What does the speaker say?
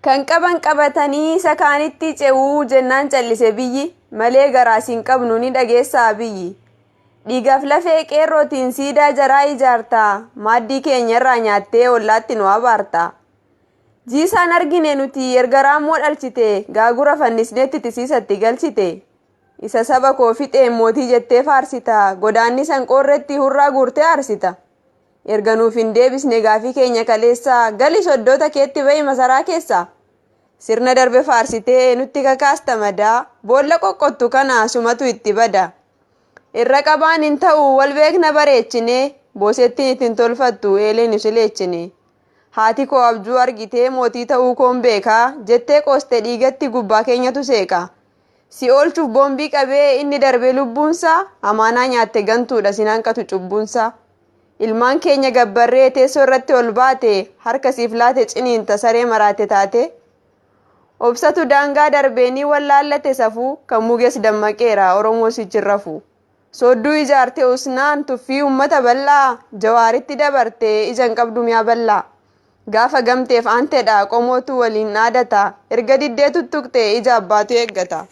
Kan qaban qabatanii isa kaanitti ce'uu jennaan callise biyyi malee garaas hin qabnu ni dhageessaa biyyi. Dhiigaaf lafee qeerrootiin siidaa jaraa ijaartaa maaddii keenyarraa nyaattee ollaatti nu abaarta. Jiisaan argine nuti erga raammoo dhalchite gaagura fannisneetti tisiisatti galchite. Isa saba koo fixeen mootii jettee faarsita godaanni sanqoorretti hurraa guurtee aarsita. Erga nuuf hin deebisne gaafii keenya kaleessaa gali soddoota keetti bahi masaraa keessaa. Sirna darbe faarsitee nutti kakaasta madaa boolla qoqqottu kana sumatu itti bada. Irra qabaan hin ta'u wal beekna bareechine boosettiin ittiin tolfattu eeleen isileechine. Haati koo abjuu argitee mootii ta'uu koon beekaa jettee qooste dhiigatti gubbaa keenyatu seeqa. Si oolchuuf boombii qabee inni darbee lubbuunsaa amaanaa nyaatte gantuudha sin hanqatu cubbuunsaa. Ilmaan keenya gabbarree teessoo irratti ol baate harka siif laate ciniinta saree maraate taate. Obsatu daangaa darbeenii wallaallate safuu kan muges dammaqeera Oromoo sichirrafu. Soodduu ijaarte usnaan tuffii uummata bal'aa jawaaritti dabarte ija hin qabdu mi'a bal'aa. Gaafa gamteef aanteedha qomootu waliin dhaadata erga diddee tuttuqte ija abbaatu eeggata.